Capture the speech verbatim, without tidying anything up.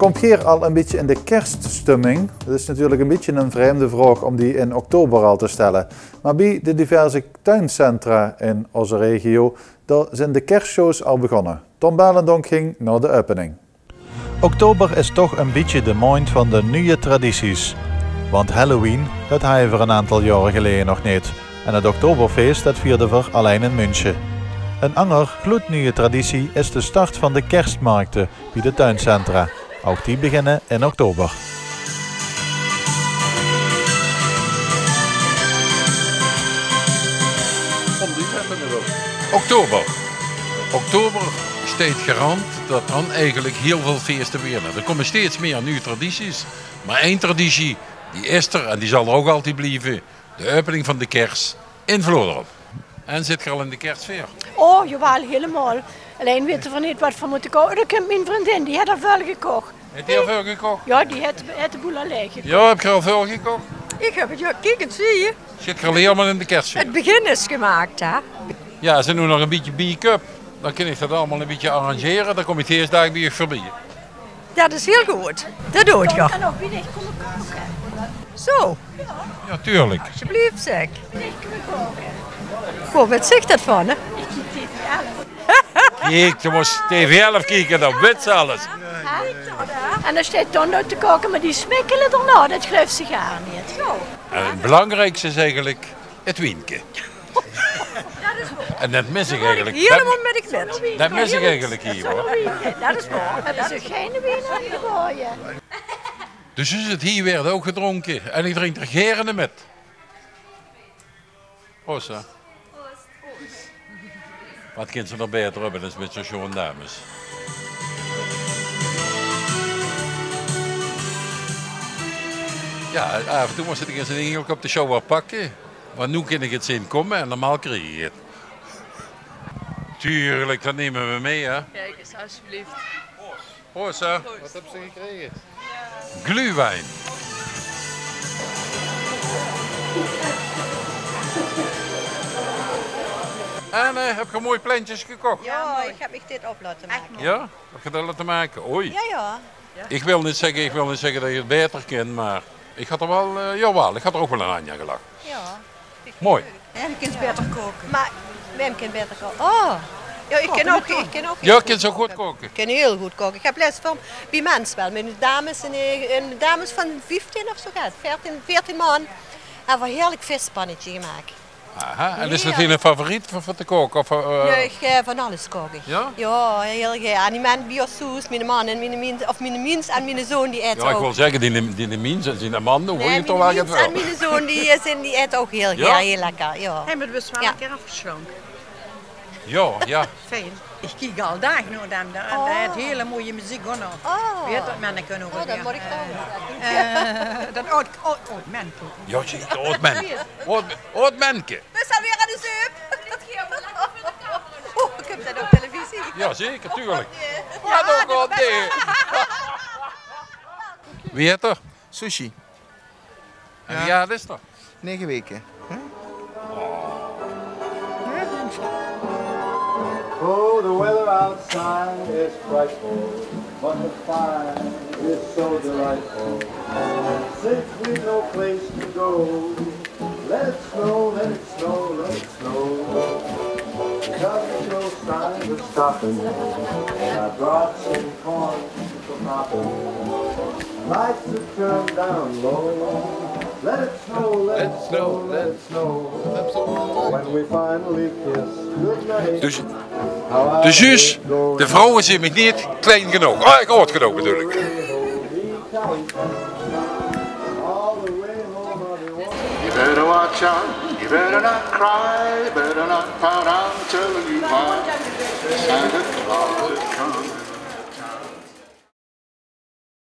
Kómp geer al ein bietje in de kerststömming? 't Is natuurlik ein bietje ein vreemde vraog óm die in oktober al te stelle. Mer bie de diverse tuincentra in ózze regio, dao zeen de kerstshows al begónne. Tom Bellendonk ging nao de opening. Oktober is toch ein bietje de maondj van de nuje tradities. Want Halloween, det hawwe v'r ein aantal jaore geleje nog neet. En het Oktoberfeest, det vierde v'r allein in München. Ein anger, gloednuje traditie is de start van de kerstmarkte bie de tuincentra. Ouch die beginne in oktober. Oktober. Oktober steit garant det dan eigelik hiel väöl feeste beginne. D'r kómme steeds mieë nuuj tradities, mer ein traditie, die is d'r en die zal d'r ouch altied blieve. De opening van de kers in Vlodrop. En zit geer al in de kerssfeer? O, jawaal, hielemaol. Allein weite v'r neet waat v'r mótte koupe. Dao kump mien vriendin, die haet al väöl gekoch. Haet die al väöl gekoch? Jao, die haet, haet de boel al laeg gekoch. Jao, höb geer al väöl gekoch? Ich höb 't, jao, kiek ins hie. Zit geer al hielemaol in de kerssfeer? 't Begin is gemaak, hè? Jao, es 't noe nog ein bietje biekump, dan kin ich det allemaol ein bietje arrangere. Dan kóm ich de ieëste daag bie uch veurbie. Det is hiel good. Det doot geer. Kan ouch bie dich kómme kaoke. Zo. Jao, tuurlik. Alsjeblieft, zeg. Bie dich kómme kaoke. Goh, waat zègk det van, hè? Kiek, doe mós T V elf kieke, dan wits se alles. En dan steit Ton dao te kaoke, mer die smikkele d'r nao, det gluifs se gaar neet. Zo. En 't belangriekste is eigelik 't wienke. En det mis ich eigelik. Hielemaol mit dich mit. Det mis ich eigelik hie, huur. Det is waor. Höbbe ze gein wien aangeboje? Dus is 't hie waert ouch gedrónke. En ich drink d'r gaer mit. Proost, hè. Waat kins se d'r baeter höbbe es mit zo'n sjoon dames? Jao, aaf en toe mós se dich ins ein ingelke op de sjouwer pakke. Want noe kin ich 't zeen kómme en normaal krieg ich 't. Tuurlik, det numme v'r mit, hè. Kiek ins, alsjeblieft. Proost, hè. Waat höbs se gekrege? Glühwein. En, eh, höb geer mooi plentjes gekoch? Jao, ich höb mich dit op laote make. Jao? Höb geer det laote make? Oei. Jao, jao. Ich wil neet zègke, ich wil neet zègke det ich 't baeter kin, mer ich had d'r waal, eh, jawaal, ich had d'r ouch waal ein handj aan gelag. Jao. Mooi. Mem kin baeter kaoke. Mer Mem kin baeter kaoke. Oh. Jao, ich kin ouch, ich kin ouch. Jao, kins se good kaoke? Ich kin hiel good kaoke. Ich höb lèts van, bie Mens wel, mit de dames, ein, ein dames van vieftien of zo get. Veertien, veertien man. Höbbe v'r ein hieërlik vispannetje gemaak. Aha, en is det ein favoriet veur, veur te kaoke? Of, eh? Nae, ich, eh, van alles kaok ich. Jao? Jao, hiel gaer. En die mins bie ós thoes, miene man en miene mins, of miene mins en miene zoon, die aete ouch. Jao, ich wol zègke, die, die mins en zien man, nae, miene mins en miene zoon, die, eh, zeen, die aete ouch hiel gaer, hiel lekker, jao. Höbbe v'r dus waal ein kier aafgesjlank. Jao, jao. Fijn. Ich kiek al daag nao dae, dae, dae haet hiel mooie meziek ouch nog. Oh. Wie hèt det menneke ouch weer? Oh, det mót ich ouch nog zègke. Eh, det aad, aad, aad menneke. Jao, zeker, aad menneke. Aad, aad menneke. Bis alweer aan de zuip. Oh, kump det op televisie? Jao, zeker, tuurlik. Jao, det kump op televisie. Wie hèt 'r? Sushi. En wie aad is 'r? Nege waeke. Hè? Oh, the weather outside is frightful, but the fire is so delightful. Since we've no place to go, let it snow, let it snow, let it snow. There's no sign of stopping, and I've brought some corn for popping. Lights have turned down low. Let it snow, let it snow, let it snow. When we finally kiss goodnight. Dus de zuus, de vrouwe zeen mich neet klein genóg. Ah, groot genóg bedoel ich. You better watch out, you better not cry, you better not pout, I'm telling you why. Santa Claus is coming.